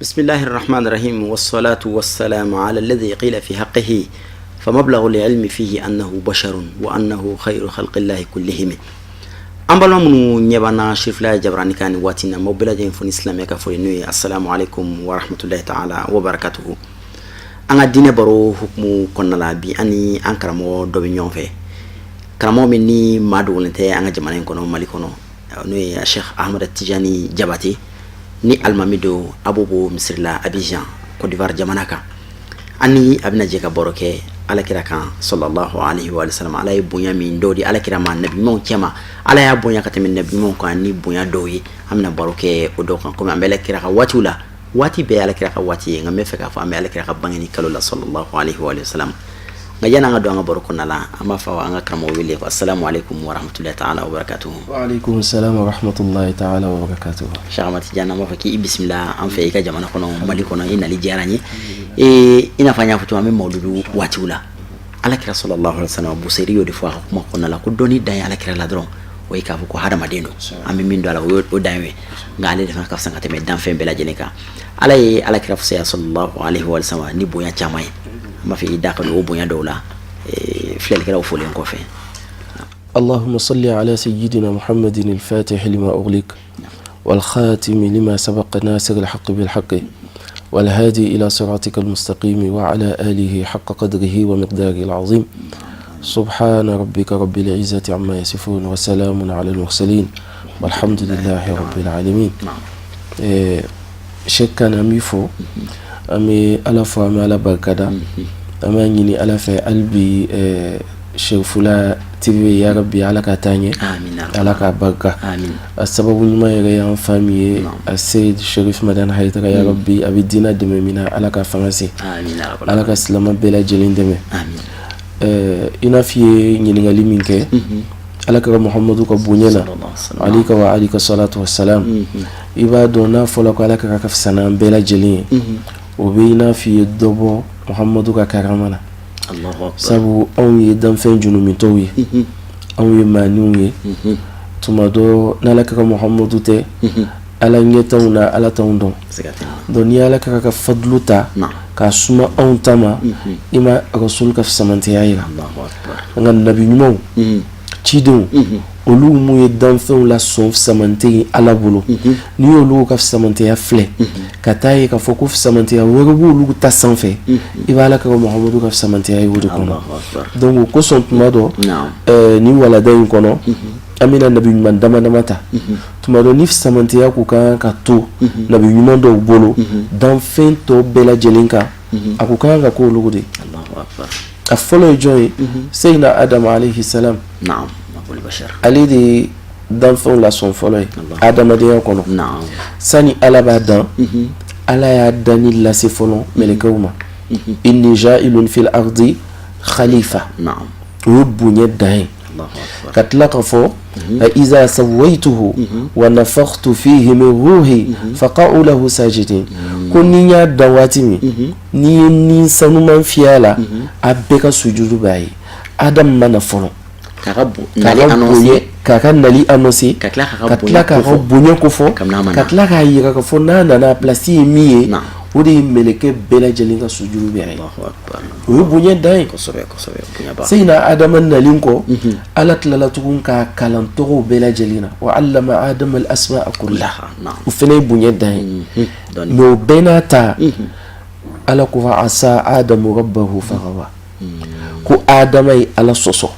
بسم الله الرحمن الرحيم والصلاة والسلام على الذي قيل في حقه فمبلغ العلم فيه أنه بشر وأنه خير خلق الله كلهم. An balima minnu ɲɛ b'an na Cherifila jabarani kan nin waati na, n b'aw bɛɛ lajɛlen fo ni silamɛya ka foli, n'o ye assalamu alaikum wa rahmatullahi ta'ala wa barakatuhu. An ka diinɛ baro hukumu kɔnɔna la, bi an ni an karamɔgɔ dɔ bɛ ɲɔgɔn fɛ, karamɔgɔ min ni maa dogolen tɛ an ka jamana in kɔnɔ, Mali kɔnɔ, n'o ye Cheikh Ahmad Tijani Jabate, ni alimami don Abobo misiri la, Abidjan, Côte d'Ivoire jamana kan. An ni a bɛna jɛ ka baro kɛ alakira kan sallallahu alaihi wa sallam. Ala ye bonya min dɔw di alakira ma nabi ɲumanw cɛma, Ala y'a bonya ka tɛmɛ nabi ɲumanw kan ni bonya dɔw ye. An bɛna baro kɛ o dɔw kan, komi an bɛ alakira ka waatiw la. Waati bɛɛ ye alakira ka waati ye, nka n bɛ fɛ k'a fɔ an bɛ alakira ka bangeni kalo la sallallahu alaihi wa sallam. Nka yanni an ka don an ka baro kɔnɔna la, an b'a fɔ an ka karamɔgɔ wele ko assalamu alaikum wa rahmatullahi ta'ala wa barakatuhu. Wa alaikum salam wa rahmatullahi ta'ala wa barakatuhu. Cheikh Ahmad Tidiane, an b'a fɔ k'i bisimila an fɛ i ka jamana kɔnɔ, Mali kɔnɔ. I nali diyara n ye. Ee, i n'a fɔ an y'a fɔ cogo min, an bɛ mawuludu waatiw la. Alakira sallallahu alaihi wa sallam, Busiri y'o de fɔ a ka kuma kɔnɔna la ko dɔnni dan ye alakira la dɔrɔn, o ye k'a fɔ ko hadamaden don, an bɛ min dɔn a la, o ye o dan ye. Nka ale de fana ka fisa ka tɛmɛ danfɛn bɛɛ lajɛlen kan. Ala ye alakira fisaya sallallahu alaihi wa sallam ni bonya caman ye. An b'a fɛ i da ka don o bonya dɔw la, filɛlikɛlaw folen kɔfɛ. اللهم صل على سيدنا محمد الفاتح لما أغلق والخاتم لما سبق ناصر الحق بالحق والهادي إلى صراطك المستقيم وعلى آله حق قدره ومقداره العظيم. سبحان ربك رب العزة عما يصفون وسلام على المرسلين والحمد لله رب العالمين. Cheikh Kane, an b'i fo, an bɛ Ala fo, an bɛ Ala barikada, an b'a ɲini Ala fɛ hali bi Cherifila TV, ya Rabbi, Ala ka taa ɲɛ, Ala k'a barika. A sababu ɲuman yɛrɛ y'an fa min ye, a Seyid Cherif Madani Hayidara, ya Rabbi, a bɛ diinɛ dɛmɛ min na, Ala ka fanga se, Ala ka silamɛ bɛɛ lajɛlen dɛmɛ. I n'a fɔ i ye ɲininkali min kɛ Alakira Muhamadu ka bonya na, alayka wa alayka salatu wa salam, i b'a dɔn n'a fɔra ko Alakira ka fisa n'an bɛɛ lajɛlen ye, o bɛ i n'a fɔ i ye dɔ bɔ Muhamadu ka karama na, sabu anw ye danfɛn junumitɔw ye, anw ye maaninw ye. Tuma dɔ n'Alakira Muhamadu tɛ, Ala ɲɛ t'anw na, Ala t'anw dɔn. Donc n'i ye Alakira ka fadulu ta k'a suma anw ta ma, i ma Rasul ka fisamantiya yira. Nka nabi ɲumanw, cidenw, olu mun ye danfɛnw la sɔn fisamante ye Ala bolo, n'i y'olu ka fisamanteya filɛ ka taa ye k'a fɔ ko fisamanteya wɛrɛ b'olu ta sanfɛ, i b'a Alakira Muhamadu ka fisamanteya ye o de kɔnɔ. Donc o kosɔn tuma dɔ ni walada in kɔnɔ, an bɛna nabi ɲuman dama dama ta. Tuma dɔ ni fisamanteya ko kan ka to nabi ɲuman dɔw bolo danfɛn tɔ bɛɛ lajɛlen kan, a ko kan ka k'olu de. A fɔlɔ ye jɔn ye? Seyidina Adamu alayhi salam. Ale de ye danfɛnw la sɔn fɔlɔ ye adamadenya kɔnɔ. Sani Ala b'a dan, Ala y'a danni lase fɔlɔ mɛlɛkɛw ma: inni ja'ilun fil ardi khalifa. O ye bonya dan ye. Ka tila ka fɔ: iza sawaituhu wa nafakhtu fihi min ruhi faqa'u lahu sajidin. Ko ni n y'a dan waati min, n'i ye ni sanuman fiyɛ a la, a bɛɛ ka sujudu b'a ye. Adamu ma na fɔlɔ k'a ka nali annoncer, ka tila k'a ka bonya kofɔ, ka tila k'a yira k'a fɔ n'a nana, place ye min ye, o de ye mɛlɛkɛ bɛɛ lajɛlen ka sujudu bɛ a ye. O ye bonya dan ye. Seyidina Adama nalen kɔ, Ala tilala tugun k'a kalan tɔgɔw bɛɛ lajɛlen na: wa allama adama al asma'a kullaha. O fana ye bonya dan ye. Mais o bɛɛ n'a ta, Ala ko: fa asa adamu rabbahu fagawa. Ko Adama ye Ala sɔsɔ.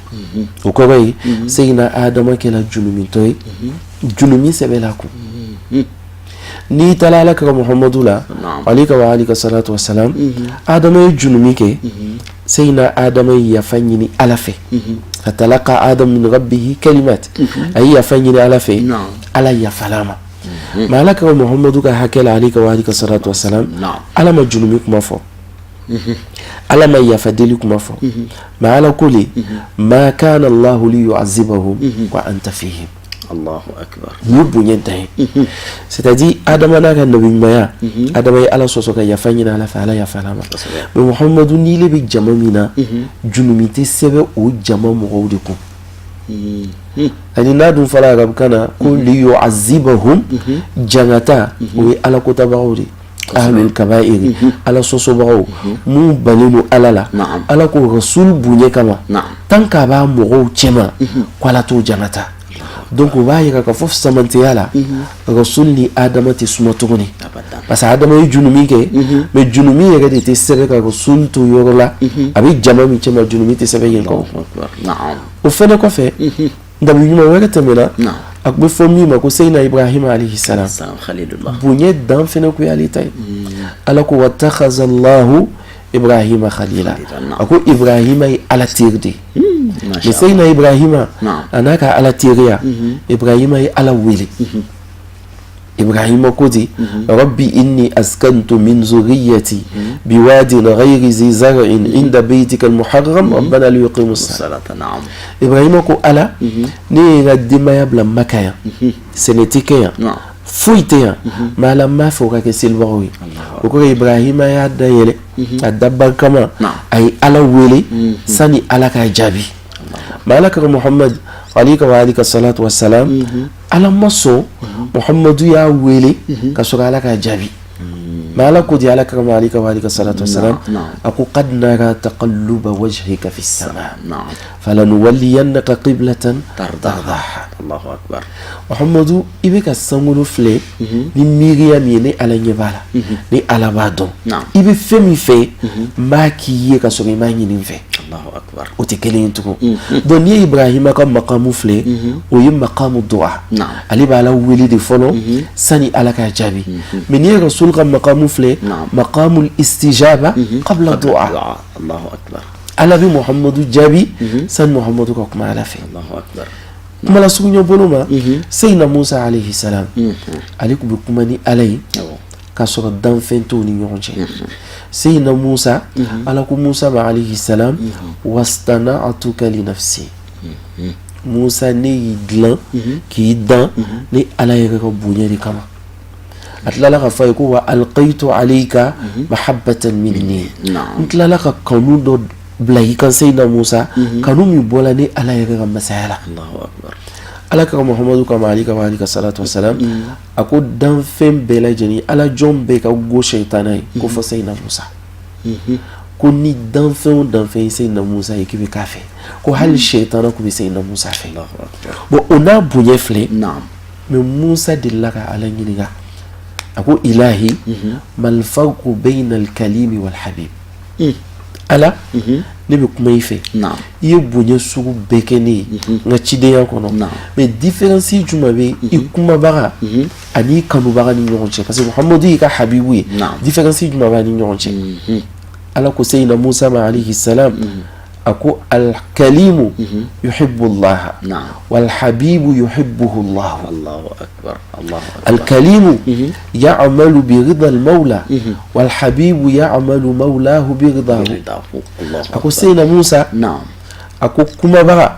O kɔrɔ ye Seyidina Adama kɛra junumitɔ ye, junumi sɛbɛnla kun. N'i taara Alakira Muhamadu la, alayka wa alayka salatu wasalam, Adama ye junumi kɛ, Seyidina Adama ye yafa ɲini Ala fɛ. Fatalaqa Adam min rabbihi kalimat, a ye yafa ɲini Ala fɛ, Ala yafala a ma. Mais Ala kira Muhamadu ka hakɛ la, alayhi wa alihi salatu wasalam, Ala ma junumi kuma fɔ, Ala ma yafa deli kuma fɔ, mais Ala ko le ma kana Allahu liyu'azzibahum wa anta fihim. Allahu akbar. Nin ye bonya dan ye, c'est à dire Adama n'a ka nabiɲumanya, Adama ye Ala sɔsɔ ka yafa ɲini Ala fɛ, Ala yafala a ma. Mais Muhamadu, n'ile bɛ jama min na, junumi tɛ sɛbɛn o jama mɔgɔw de kun. Ani n'a dun fɔra arabukan na ko liyu'azzibahum, jangata o ye Ala kotabagaw de ye, ahlul kabairi, Ala sɔsɔbagaw mun bannen don Ala la. Ala ko Rasul bonya kama, tant qu'a b'a mɔgɔw cɛma, ko Ala t'o jangata. Donc o b'a yira k'a fɔ samanteya la, Rasul ni Adama tɛ suma tuguni, parce que Adama ye junumi kɛ, mais junumi yɛrɛ de tɛ sɛbɛn ka Rasul to yɔrɔ la a bɛ jama min cɛma, junumi tɛ sɛbɛn yen kan. O fɛnɛ kɔfɛ, nabi ɲuman wɛrɛ tɛmɛna, a tun bɛ fɔ min ma ko Seyina Ibrahima alayhi salam. Bonya dan fɛnɛ kun y'ale ta ye. Ala ko wattakhazallahu Ibrahima khalila, a ko Ibrahima ye Ala teri de ye. Mais Seyina Ibrahima a n'a ka Ala teriya, Ibrahima ye Ala wele. Ibrahima ko di rabbi inni askantu min zurriyati biwadin ghayri zi zar'in inda baytika al-muharram rabbana liyuqimu as-salata. Ibrahima ko Ala, ne ye n ka denbaya bila Maka yan, sɛnɛ tɛ kɛ yan, foyi tɛ yan, mais Ala, n b'a fɛ o ka kɛ selibagaw ye. O kɔrɔ, Ibrahima y'a da yɛlɛ a da barikama, a ye Ala wele sani Ala k'a jaabi. Mais Ala kira Muhammad alayhi wa alihi salatu wa salam, Ala ma sɔn Muhammadu y'a wele ka sɔrɔ Ala k'a jaabi. Mais Ala ko di Ala kira ma alayhi wa alihi salatu wa salam, a ko qad nara taqalluba wajhika fi sama falanuwalliyannaka qiblatan tardaha. Allahu akbar. Muhammadu, i bɛ ka sankolo filɛ ni miiriya min ye, ne Ala ɲɛ b'a la, ne Ala b'a dɔn i bɛ fɛn min fɛ, n b'a k'i ye ka sɔrɔ i m'a ɲini n fɛ. Allahu akbar. O tɛ kelen ye tugun. Donc n'i ye Ibrahima ka makamu filɛ, o ye makamu du'a, ale bɛ Ala wele de fɔlɔ sani Ala k'a jaabi. Mais n'i ye Rasul ka makamu filɛ, makamu istijaba qabla du'a. Allahu akbar. Ala bɛ Muhammadu jaabi sani Muhammadu ka kuma Ala fɛ. Allahu akbar. Kuma la sugunya bolo ma, Seyina Musa alayhi salam, ale tun bɛ kuma ni Ala ye k'a sɔrɔ danfɛn t'u ni ɲɔgɔn cɛ. Seyina Musa, Ala ko Musa ma alayhi salam wastana'tuka li nafsi. Musa, ne y'i dilan k'i dan ne Ala yɛrɛ ka bonya de kama. A tilala ka fɔ a ye ko wa alqaitu alayka mahabbatan minni, n tilala ka kanu dɔ bila i kan Seyina Musa, kanu min bɔla ne Ala yɛrɛ ka masaya la. Ala kira Muhamadu kama alayhi wa alihi salatu wasalam, a ko danfɛn bɛɛ lajɛlen, Ala jɔn bɛɛ ka go sɛtana ye ko fɔ Seyina Musa. Ko ni danfɛn o danfɛn ye Seyina Musa ye, k'i bɛ k'a fɛ, ko hali sɛtana k'u bɛ Seyina Musa fɛ. Bon, o n'a bonya filɛ. Mais Musa delila ka Ala ɲininka, a ko ilahi mal farqu bayna al kalimi wal habib. Ala, ne bɛ kuma i fɛ, i ye bonya sugu bɛɛ kɛ ne ye n ka cidenya kɔnɔ, mais différence jumɛn bɛ i kumabaga ani i kanubaga ni ɲɔgɔn cɛ? Parce que Muhamadu y'i ka habibu ye, différence jumɛn b'a ni ɲɔgɔn cɛ? Ala ko Seyina Musa ma alayhi salam, a ko alkalimu yuhibbu Allah walhabibu yuhibbuhu Allah. Allahu akbar, Allahu akbar. Alkalimu ya'malu bi rida al-mawla walhabibu ya'malu mawlahu bi ridahu. A ko Seyina Musa, a ko kumabaga,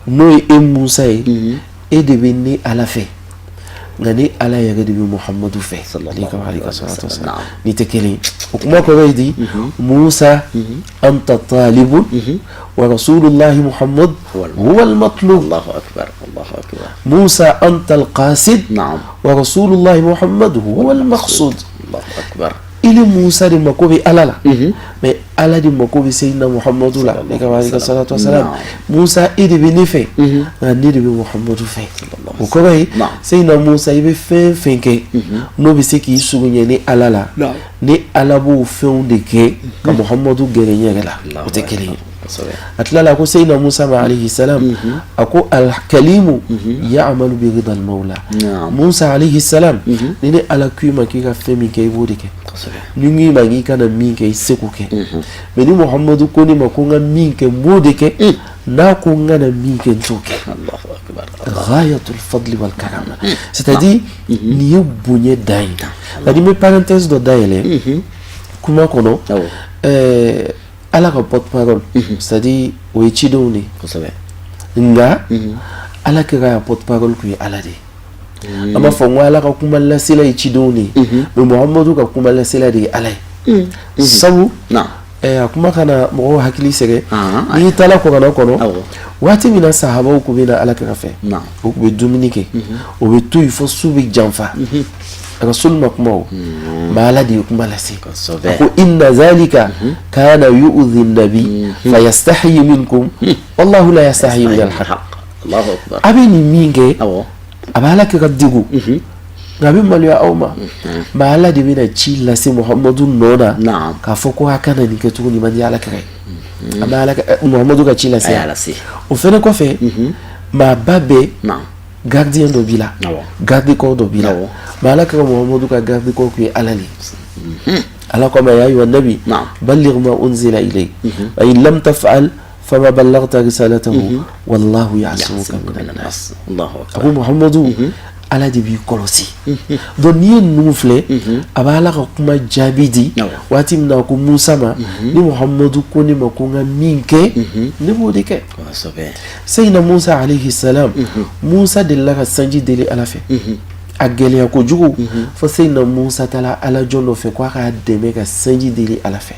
n'o ye e Musa ye, e de bɛ ne Ala fɛ, nka ne Ala yɛrɛ de bɛ Muhamadu fɛ, ni tɛ kelen. O kuma kɔrɔ ye di? Musa anta talibun wa rasulullahi Muhammad huwa al-matlub. Allahu akbar, Allahu akbar. Musa anta al-qasid wa rasulullahi Muhammad huwa al-maqsud. Allahu akbar. I ni Musa de mako bɛ Ala la, mais Ala de mako bɛ Seyidina Muhamadu la, alayhi salatu wasalam. Musa, e de bɛ ne fɛ, nka ne de bɛ Muhamadu fɛ. O kɔrɔ ye, Seyidina Musa, i bɛ fɛn fɛn kɛ n'o bɛ se k'i surunya ni Ala la, ni Ala b'o fɛnw de kɛ ka Muhamadu gɛrɛ n yɛrɛ la. O tɛ kelen ye. A tilala ko Seyidina Musa ma alayhi salam, a ko alkalimu ya'malu bi ridal mawla. Musa alayhi salam, ni ne Ala ko i ma k'i ka fɛn min kɛ, i b'o de kɛ. Ni n k'i ma k'i kana min kɛ, i se k'o kɛ. Mais ni Muhamadu ko ne ma ko n ka min kɛ, n b'o de kɛ. N'a ko n kana min kɛ, n t'o kɛ. Ghayatul fadli wal karama, c'est-à-dire nin ye bonya dan ye. C'est-à-dire n bɛ parenthèse dɔ dayɛlɛ kuma kɔnɔ. Ala ka porte-parole, c'est-à-dire o ye cidenw de ye, nka Ala kira ka porte-parole tun ye Ala de ye. An b'a fɔ n ko Ala ka kuma lasela ye cidenw de ye, mais Muhamadu ka kuma lasela de ye Ala ye. Sabu a kuma kana mɔgɔw hakili sɛgɛn. N'i taara kuranɛ kɔnɔ, waati min na sahabaw tun bɛ na Ala kira fɛ, u tun bɛ dumuni kɛ, u bɛ to yen fo su bɛ janfa. Rasul ma kuma o, mais Ala de ye kuma lase. A ko inna zalika kana yu'dhi nabi fayastahyi minkum wallahu la yastahyi min al-haqq. A bɛ nin min kɛ, a bɛ Ala kira degun, nka a bɛ maloya aw ma. Mais Ala de bɛna ci lase Muhamadu nɔ na k'a fɔ ko a kana nin kɛ tuguni, man di Ala kira ye. A bɛ Ala Muhamadu ka ci lase. O fɛnɛ kɔfɛ, maaba bɛɛ gardien dɔ b'i la, garde corps dɔ b'i la, mais Ala kira Muhamadu ka garde corps tun ye Ala de ye. Ala ko a ma ya ayyuhan nabi balligh ma unzila ilayk wa in lam taf'al fama ballaghta risalatahu wallahu ya'simuka minan nas. A ko Muhamadu, Ala de b'i kɔlɔsi. Donc n'i ye ninnu filɛ, a bɛ Ala ka kuma jaabi di waati min na, a ko Musa ma, ni Muhamadu ko ne ma ko n ka min kɛ, ne b'o de kɛ. Seyidina Musa alayhi salam, Musa delila ka sanji deli Ala fɛ, a gɛlɛya kojugu fo Seyidina Musa taara Ala jɔn dɔ fɛ ko a k'a dɛmɛ ka sanji deli Ala fɛ.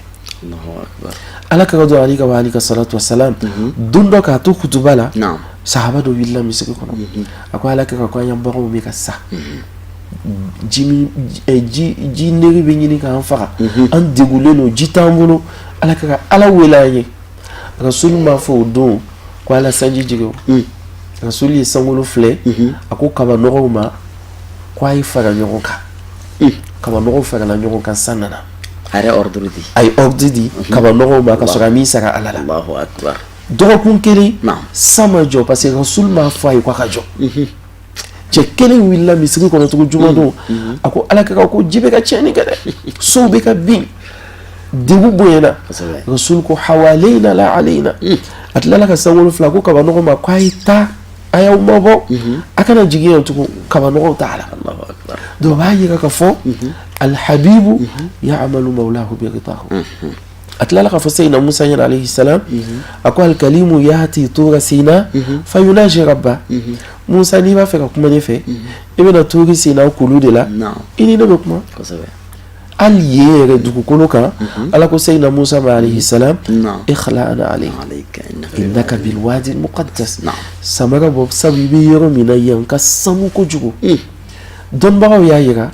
Ala kira don alayhi wa alayhi salatu wasalam, don dɔ k'a to kutuba la, sahaba dɔ wulila misiri kɔnɔ, a ko Ala kira ko an ya baganw bɛ ka sa, ji ji nege bɛ ɲini k'an faga, an degunnen don, ji t'an bolo. Ala kira, Ala wele an ye. Rasulu m'a fɔ o don ko Ala sanji jigin o. Rasulu ye sankolo filɛ, a ko kaba nɔgɔw ma ko a ye fara ɲɔgɔn kan. Kaba nɔgɔw farala ɲɔgɔn kan, san nana. A yɛrɛ ordre di. A ye ordre di kaba nɔgɔw ma ka sɔrɔ a m'i sara Ala la. Allahu akbar. Dɔgɔkun kelen, san ma jɔ, parce que Rasul m'a fɔ a ye k'a ka jɔ. Cɛ kelen wulila misiri kɔnɔ tugun jumadon, a ko Ala kira ko ji bɛ ka tiɲɛni kɛ dɛ, sow bɛ ka bin, degun bonyana. Rasul ko hawaleyna la aleyna. A tilala ka sankolo fila, ko kaba nɔgɔ ma ko a ye taa, a y'aw mabɔ, a kana jigin yan tugun. Kaba nɔgɔw t'a la. Donc o b'a yira ka fɔ alhabibu ya'malu mawlahu bi ridahu. A tilala k'a fɔ Seyidina Musa ɲɛna alayhi salam, a ko alikalimu yati tura sina fayunaji rabba. Musa, n'i b'a fɛ ka kuma ne fɛ, i bɛna turi sina kulu de la, i ni ne bɛ kuma. Hali yen yɛrɛ dugukolo kan, Ala ko Seyidina Musa ma alayhi salam, ikhla'na alayka innaka bil wadi muqaddas. Samara bɔ, sabu i bɛ yɔrɔ min na yan ka sanu kojugu. Dɔnnibagaw y'a yira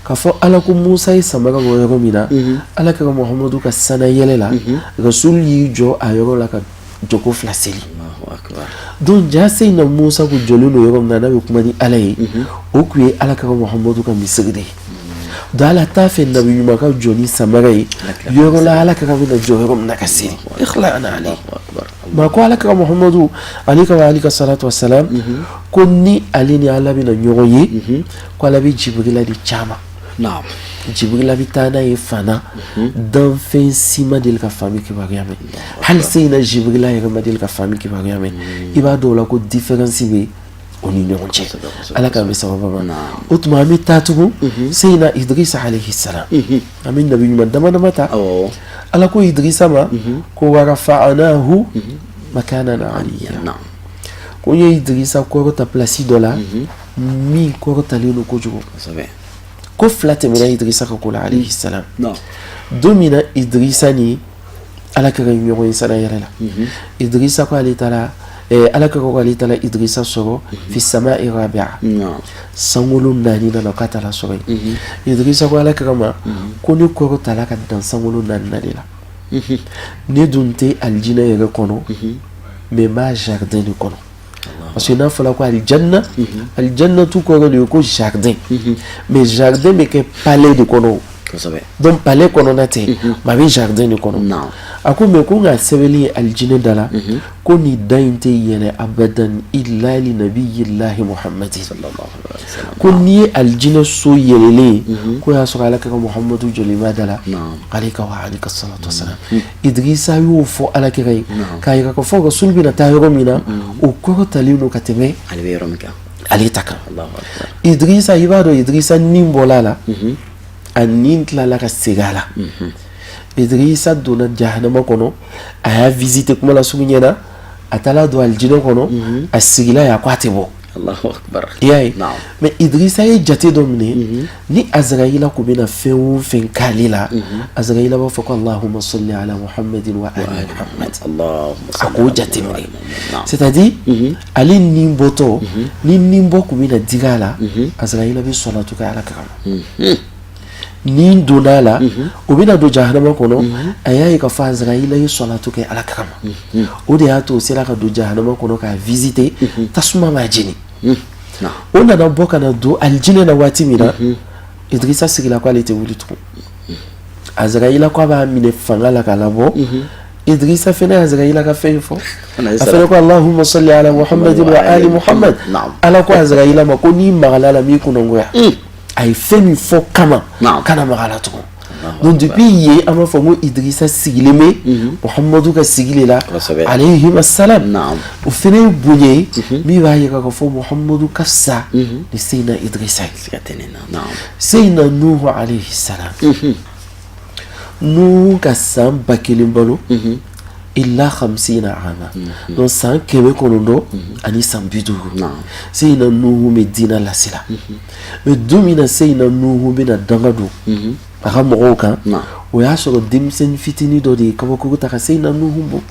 k'a fɔ Ala ko Musa ye samara bɔ yɔrɔ min na, Ala kira Muhamadu ka sanayɛlɛ la, Rasul y'i jɔ a yɔrɔ la ka jɔko fila seli. Donc ja Seyidina Musa ko jɔlen don yɔrɔ min na n'a bɛ kuma ni Ala ye, o tun ye Ala kira Muhamadu ka misiri de ye. Donc Ala t'a fɛ nabi ɲuman ka jɔ ni samara ye yɔrɔ la Ala kira bɛna jɔ yɔrɔ min na ka seli. Ikhla'na alayk. Ma ko Ala kira Muhamadu alayhi wa alayhi salatu wasalam, ko ni ale ni Ala bɛna ɲɔgɔn ye, ko Ala bɛ Jibirila di caman. Jibirila bɛ taa n'a ye fana, danfɛn si ma deli ka fan min kibaruya mɛn, hali Seyidina Jibirila yɛrɛ ma deli ka fan min kibaruya mɛn. I b'a dɔn o la ko différence bɛ o ni ɲɔgɔn cɛ. Ala k'an bɛ sababa ma. O tuma an bɛ taa tugun Seyidina Idrisa alayhi salam, an bɛ nabi ɲuman dama dama ta. Ala ko Idrisa ma ko warafa'anahu makanan aliyya, ko n ye Idrisa kɔrɔta place dɔ la min kɔrɔtalen don kojugu. Ko fila tɛmɛna Idrisa ka ko la alayhi salam. Don min na Idrisa ni Ala kira ɲɔgɔn ye sana yɛrɛ la, Idrisa ko ale taara, Ala kira ko ale taara Idrisa sɔrɔ fi sama'i rabi'a, sankolo naani nana k'a taara sɔrɔ yen. Idrisa ko Ala kira ma ko ne kɔrɔtala ka dan sankolo naani de la, ne dun tɛ alijinɛ yɛrɛ kɔnɔ, mais n b'a jardin de kɔnɔ. Parce que n'a fɔra ko alijanna, alijannatu kɔrɔ de ye ko jardin, mais jardin bɛ kɛ palais de kɔnɔ. Donc palais kɔnɔna tɛ, mais a bɛ jardin de kɔnɔ. A ko mais ko nka sɛbɛnni ye alijinɛ da la, ko nin da in tɛ yɛlɛ abadan illa li nabiyillahi muhammadin. Ko n'i ye alijinɛ so yɛlɛlen ye, ko y'a sɔrɔ ala kira Muhammadu jɔlen b'a da la, alayka wa alayka salatu wasalam. Idrissa y'o fɔ ala kira ye k'a yira k'a fɔ Rasul bɛna taa yɔrɔ min na, o kɔrɔtalen don ka tɛmɛ ale bɛ yɔrɔ min kan, ale ta kan. Idrissa, i b'a dɔn, Idrissa ni bɔla a la, a ni tilala ka segin a la. Idrissa donna jahanama kɔnɔ, a y'a visiter, kuma la sugu ɲɛna, a taara don alijinɛ kɔnɔ, a sigila yen, a ko a tɛ bɔ. I y'a ye? Mais Idrissa ye jate dɔ minɛ, ni Azraïla ko bɛna fɛn o fɛn k'ale la, Azraïla b'a fɔ ko Allahumma salli ala Muhammadin wa ali Muhammad. A k'o jate minɛ, c'est à dire ale ni bɔtɔ, ni bɔ kun bɛna digi a la, Azraïla bɛ sɔlatu kɛ ala kira ma. Ni donna a la, o bɛna don jahanama kɔnɔ, a y'a ye k'a fɔ Azraïla ye sɔlatu kɛ ala kira ma. O de y'a to o sera ka don jahanama kɔnɔ k'a visiter, tasuma m'a jeni. O nana bɔ ka na don alijinɛ na waati min na, Idrissa sigila ko ale tɛ wuli tugun. Azraïla ko a b'a minɛ fanga la k'a labɔ. Idrissa fɛnɛ Azraïla ka fɛn fɔ, a fɛnɛ ko Allahumma salli ala Muhammadin wa ali Muhammad. Ala ko Azraïla ma ko n'i magala la, m'i kunnangoya. A ye fɛn min fɔ kama, kana maga la tugun. Donc depuis yen, an b'a fɔ ko Idrissa sigilen bɛ Muhammadu ka sigi de la, alayhi salam. O fɛnɛ ye bonya ye min b'a yira k'a fɔ Muhammadu ka fisa ni Seyina Idrissa ye. Seyina Nuhu alayhi salam, Nuhu ka san 1000 balo illa khamsina ama, donc san 950. Seyina Nuhu bɛ diinɛ lasela, mais don min na Seyina Nuhu bɛna danga don a ka mɔgɔw kan, o y'a sɔrɔ denmisɛnnin fitinin dɔ de ye kabakuru ta ka Seyina Nuhu bon.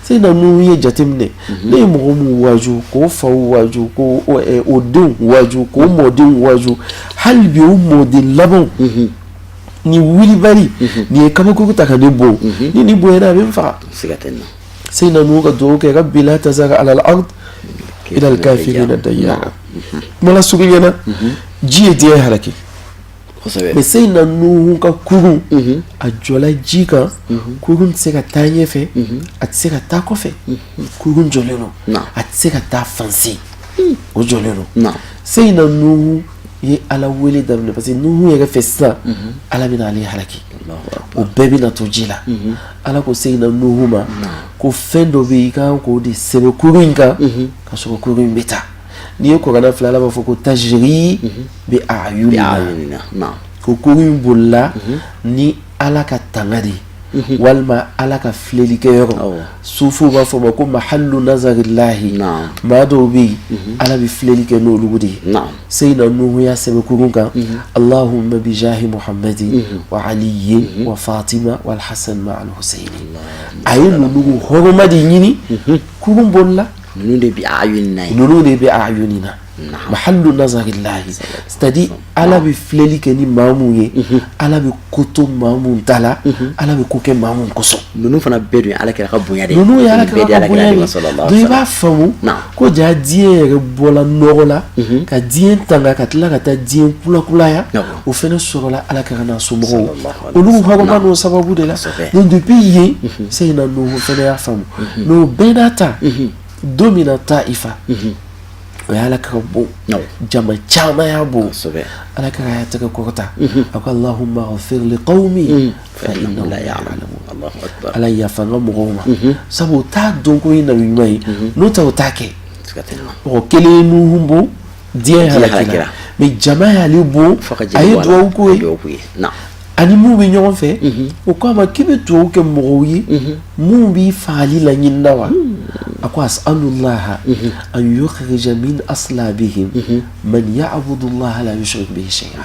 Seyina Nuhu ye jateminɛ, ne ye mɔgɔ mun waaju, k'o faw waaju, k'o o denw waaju, k'o mɔdenw waaju, hali bi o mɔden labanw ni wulibali nin ye kabakuru ta ka ne bon, ni bonyana, a bɛ n faga. Seyina Nuhu ka dugawu kɛ: rabbi la tazar ala al-ard ila al-kafirina dayyara. Kuma la sugu ɲɛna, ji ye diɲɛ halaki, mais Seyina Nuhu ka kurun a jɔla ji kan. Kurun tɛ se ka taa ɲɛfɛ, a tɛ se ka taa kɔfɛ. Kurun jɔlen don, a tɛ se ka taa fansi, o jɔlen don. Seyina Nuhu ye Ala wele daminɛ, parce que Nuhu yɛrɛ fɛ sisan, Ala bɛna ale halaki, o bɛɛ bɛna to ji la. Ala ko Seyina Nuhu ma ko fɛn dɔ bɛ yen, i kan k'o de sɛbɛn kurun in kan ka sɔrɔ kurun in bɛ taa. N'i ye kuranɛ filɛ, Ala b'a fɔ ko tajiri bi ayunina, ko kurun in bolila ni Ala ka tanga de ye, walima Ala ka filɛlikɛyɔrɔ. Sufuw b'a fɔ ma ko mahallu nazarillahi. Maa dɔw bɛ yen, Ala bɛ filɛli kɛ n'olu de ye. Seyina Nuhu y'a sɛbɛn kurun kan: Allahumma bijahi Muhammadin wa aliyin wa Fatima wal Hasan ma al Hussein. A ye ninnu hɔrɔma de ɲini, kurun bolila. Ninnu de bi ayunina. Ninnu de bɛ ayunina, mahallu nazarillahi, c'est à dire Ala bɛ filɛli kɛ ni maa mun ye, Ala bɛ ko to maa mun ta la, Ala bɛ ko kɛ maa mun kosɔn. Ninnu fana bɛɛ dun ye ala kira ka bonya de. Ninnu ye ala kira ka bonya de. Donc i b'a faamu ko ja diɲɛ yɛrɛ bɔla nɔgɔ la ka diɲɛ tanga, ka tila ka taa diɲɛ kulakulaya, o fɛnɛ sɔrɔla ala kira n'a somɔgɔw olu hɔrɔma n'o sababu de la. Donc depuis yen, Seyina Nuhu fɛnɛ y'a faamu. Mais o bɛɛ n'a ta, don min na Taifa, o ye ala kira bon, jama caman y'a bon, ala kira y'a tɛgɛ kɔrɔta, a ko Allahumma ghfir li qawmi fa innahum la ya'lamun. Ala, yafa n ka mɔgɔw ma, sabu u t'a dɔn ko ye nabi ɲuman ye, n'o tɛ u t'a kɛ. Mɔgɔ kelen ye Nuhu bon, diɲɛ halakira, mais jama y'ale bon, a ye duwawu k'o ye. Ani mun bɛ ɲɔgɔn fɛ, o ko a ma k'i bɛ duwawu kɛ mɔgɔw ye mun b'i fagali laɲini na wa? A ko as'alullaha an yukhrija min aslabihim man ya'budullaha la yushrik bihi shay'a.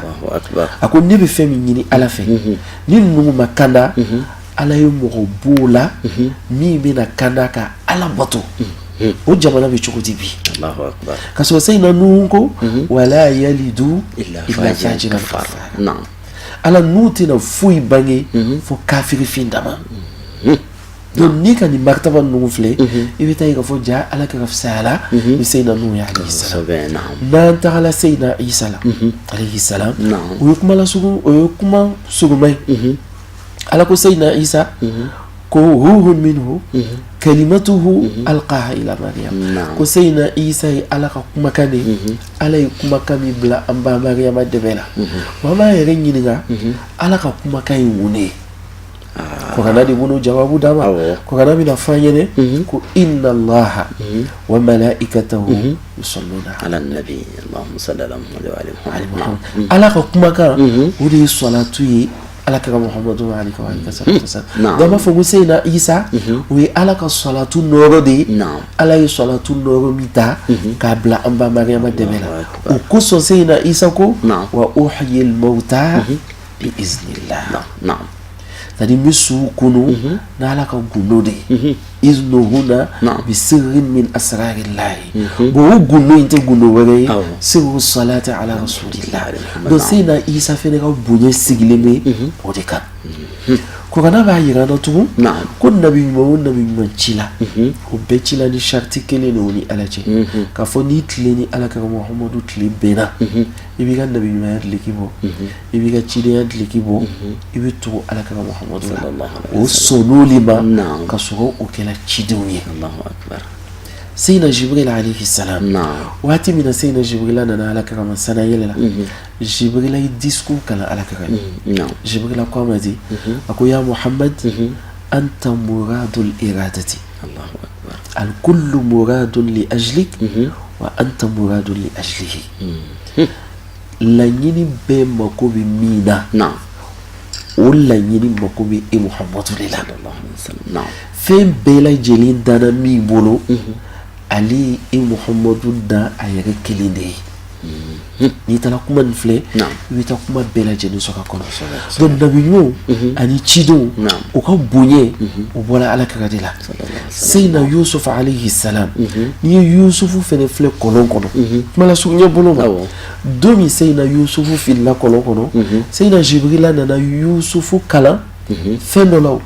A ko ne bɛ fɛn min ɲini Ala fɛ, ni ninnu ma kanda, Ala ye mɔgɔ b'o la min bɛna kanda ka Ala bato. O jamana bɛ cogo di bi? Ka sɔrɔ Seyina Nuhu ko wala yalidu illa fajiran kafara. Ala, n'u tɛna foyi bange fo kafirifin dama. Donc n'i ka nin martaba ninnu filɛ, i bɛ taa ye k'a fɔ ja ala kira fisayala ni Seyidina Nuhu ye alayhi salam. N'an tagala Seyidina Isa la alayhi salam, o ye kuma lasugu, o ye kuma suguma ye. Ala ko Seyidina Isa ko ruhun minhu kalimatuhu alqaha ila Maryam, ko Seyidina Isa ye Ala ka kumakan de ye, Ala ye kumakan min bila an ba Maryama dɛbɛ la. Wa an b'an yɛrɛ ɲininka, Ala ka kumakan ye mun de ye? Kuranɛ de b'o jawabu d'an ma. Kuranɛ bɛna fɔ an ɲɛna ko inna Allaha wa malaikatahu yusalluna ala nabi, Allahumma salli ala Muhammad wa ali Muhammad. Ala ka kumakan, o de ye salatu ye ala kira Muhammadu alayhi wa sallam. Donc an b'a fɔ ko Seyidina Isa, o ye Ala ka salatu nɔɔrɔ de ye. Ala ye salatu nɔɔrɔ min ta k'a bila an ba Maryama dɛbɛ la, o kosɔn Seyidina Isa ko wa uhyil mawta bi iznillah, c'est à dire n bɛ suw kunu n'Ala ka gundo de ye. Iznu huna bi sirrin min asrarillahi. Bon, o gundo in tɛ gundo wɛrɛ ye, sirru salati ala rasulillah. Donc Seyidina Isa fɛnɛ ka bonya sigilen bɛ o de kan. Kuranɛ b'a yira an na tugun ko nabi ɲuman o nabi ɲuman cila, o bɛɛ cila ni sariti kelen de o ni Ala cɛ, k'a fɔ n'i tile ni ala kira Muhamadu tile bɛnna, i b'i ka nabi ɲumanya dileki bɔ, i b'i ka cidenya dileki bɔ, i bɛ tugu ala kira Muhamadu la. O sɔnn'o ma ka sɔrɔ o kɛra cidenw ye. Seyidina Jibril alayhi salam, waati min na Seyidina Jibril nana ala kira ma sanayɛlɛ la, Jibril ye discours kalan ala kira ye. Jibril ko a ma di, a ko ya Muhammad, anta muradul iradati, al kullu muradun li ajlik wa anta muradun li ajlihi. Laɲini bɛɛ mako bɛ min na, o laɲini mako bɛ e Muhammadu de la. Fɛn bɛɛ lajɛlen danna min bolo, ale ye e Muhammadu dan a yɛrɛ kelen de ye. N'i taara kuma nin filɛ, i bɛ taa kuma bɛɛ lajɛlen sɔrɔ a kɔnɔ. Donc nabi ɲumanw ani cidenw, u ka bonya, o bɔra ala kira de la. Seyidina Yusuf alayhi salam, n'i ye Yusufu fɛnɛ filɛ kɔlɔn kɔnɔ, kuma lasurunya bolo ma, don min Seyidina Yusufu filila kɔlɔn kɔnɔ, Seyidina Jibrila nana Yusufu kalan fɛn dɔ la. O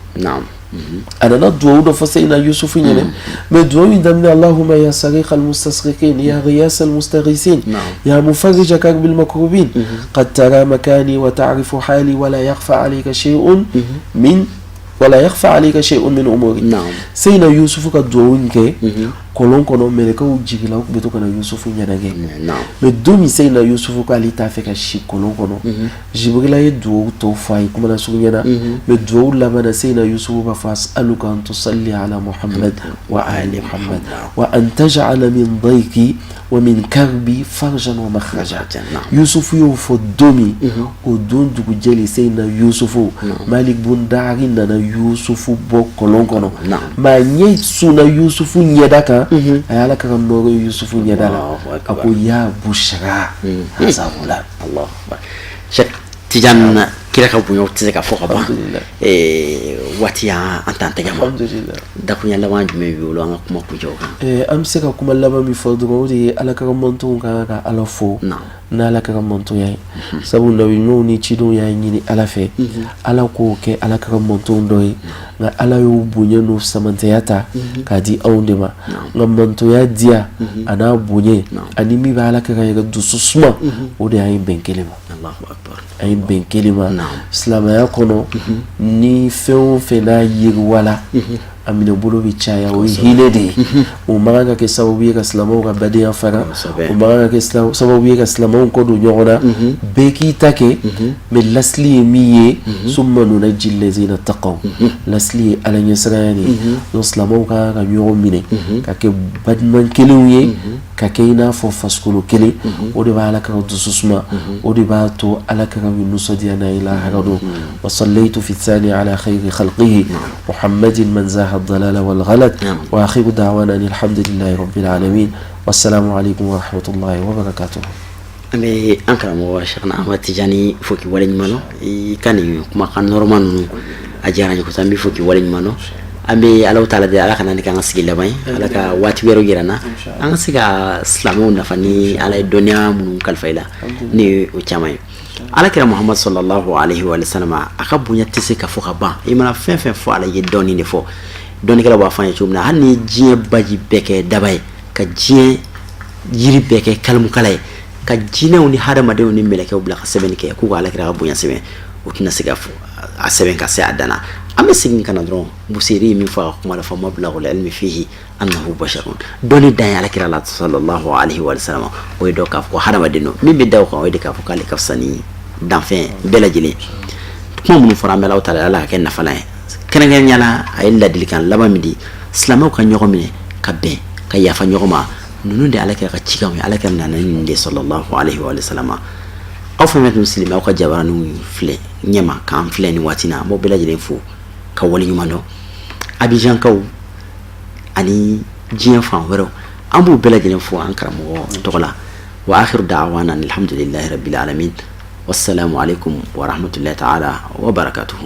a nana duwawu dɔ fɔ Seyidina Yusufu ɲɛnɛ, mais duwawu in daminɛ: Allahumma ya sariq almustasriqin, ya ghiyas almustaghisin, ya mufarrija karbil makrubin, qad tara makani wa ta'rifu hali, wala yakhfa alayka shay'un min wala yakhfa alayka shay'un min umuri. Seyidina Yusufu ka duwawu in kɛ kɔlɔn kɔnɔ, mɛlɛkɛw jigila, u tun bɛ to ka na Yusufu ɲɛnagɛ. Mais don min Seyidina Yusufu k'ale t'a fɛ ka si kɔlɔn kɔnɔ, Jibrila ye duwawu tɔw fɔ a ye kuma lasurunya na. Mais duwawu laban na, Seyidina Yusufu b'a fɔ: as'aluka an tusalli ala Muhammad wa ali Muhammad wa an taj'ala min dayki wa min karbi farjan wa makhraja. Yusufu y'o fɔ don min, o don dugujɛlen, Seyidina Yusufu, Malik bun Dari nana Yusufu bɔ kɔlɔn kɔnɔ. Maa ɲɛ sunna Yusufu ɲɛda kan, a ye ala ka nɔɔrɔ ye Yusufu ɲɛda la, a ko ya bushra haza gulam. Allahu akbar. Cheikh Tidiane, kira ka bonyaw tɛ se ka fɔ ka ban. Waati y'an t'an tɛgɛ ma. Dakuruɲa laban jumɛn b'i bolo an ka kuma kuncɛ o kan? An bɛ se ka kuma laban min fɔ dɔrɔn, o de ye ala ka mantonw ka kan ka Ala fo n'ala ka mantonya ye, sabu nabi ɲumanw ni cidenw y'a ɲini Ala fɛ, Ala k'o kɛ ala ka mantonw dɔ ye. Nka Ala y'o bonya n'o samantɛya ta k'a di anw de ma. Nka mantonya diya a n'a bonya ani min bɛ ala ka yɛrɛ dusu suma, o de y'an ye bɛn kelen ma, an ye bɛn kelen ma silamɛya kɔnɔ. Ni fɛn o fɛn n'a yiriwala, a minɛ bolo bɛ caya, o ye hinɛ de ye. O man kan ka kɛ sababu ye ka silamɛw ka badenya fara, o man kan ka kɛ sababu ye ka silamɛw kɔ don ɲɔgɔn na. Bɛɛ k'i ta kɛ, mais lasili ye min ye, summa nunajji lazina taqaw, lasili ye Ala ɲɛsiranya de ye. Donc silamɛw ka kan ka ɲɔgɔn minɛ ka kɛ badenma kelenw ye, ka kɛ i n'a fɔ fasikolo kelen. O de b'a ala ka dusu suma, o de b'a to ala ka bɛ nisɔndiya n'a ye lahara don. Wa sallaytu fi thani ala khayri khalqihi Muhammadin man zaha ad-dalala wal ghalat, wa akhiru da'wana alhamdulillahi rabbil alamin, wassalamu alaikum wa rahmatullahi wa barakatuh. An bɛ an karamɔgɔ Cheikhna Ahmad Tijani fo k'i waleɲuman dɔn i ka nin kumakan nɔrɔma ninnu, a diyara n ye kosɛbɛ. An b'i fo k'i waleɲuman dɔn. An bɛ Ala taala deli, Ala kana ni k'an ka sigi laban ye, Ala ka waati wɛrɛw yira n na, an ka se ka silamɛw nafa ni Ala ye dɔnniya minnu kalifa i la ni o caman ye. Ala kira Muhammad sallallahu alaihi wa sallam, a ka bonya tɛ se ka fɔ ka ban. I mana fɛn fɛn fɔ, Ala ye dɔɔnin de fɔ. Dɔnnikɛlaw b'a fɔ an ye cogo min na, hali ni diɲɛ baji bɛɛ kɛ daba ye, ka diɲɛ yiri bɛɛ kɛ kalimukala ye, ka jinɛw ni hadamadenw ni mɛlɛkɛw bila ka sɛbɛnni kɛ k'u ka alakira ka bonya sɛbɛn, o tɛna se ka a sɛbɛn ka se a dan na. An bɛ segin ka na dɔrɔn, Busiri ye min fɔ a ka kuma la, فمبلغ العلم فيه أنه بشر, dɔnni dan ye alakira la صلى الله عليه وسلم, o ye dɔn k'a fɔ ko hadamaden don. Min bɛ da o kan, o ye de k'a fɔ k'ale ka fisa ni danfɛn bɛɛ lajɛlen. Kuma minnu fɔra, an bɛ Alahu taala, Ala ka kɛ nafalan ye. Kɛrɛnkɛrɛnnenya la, a ye ladilikan laban min di, silamɛw ka ɲɔgɔn minɛ ka bɛn, ka yafa ɲɔgɔn ma. Ninnu de alakira ka cikanw ye. Alakira nana ni nin de صلى الله عليه وسلم. Aw fɛn fɛn tun sigilen bɛ aw ka jabaraninw filɛ ɲɛma k'an filɛ nin waati na, an b'aw bɛɛ lajɛlen fo ka waleɲuman dɔn. Abijankaw ani diɲɛ fan wɛrɛw, an b'u bɛɛ lajɛlen fo an karamɔgɔ tɔgɔ la. وآخر دعوانا الحمد لله رب العالمين، والسلام عليكم ورحمة الله تعالى وبركاته.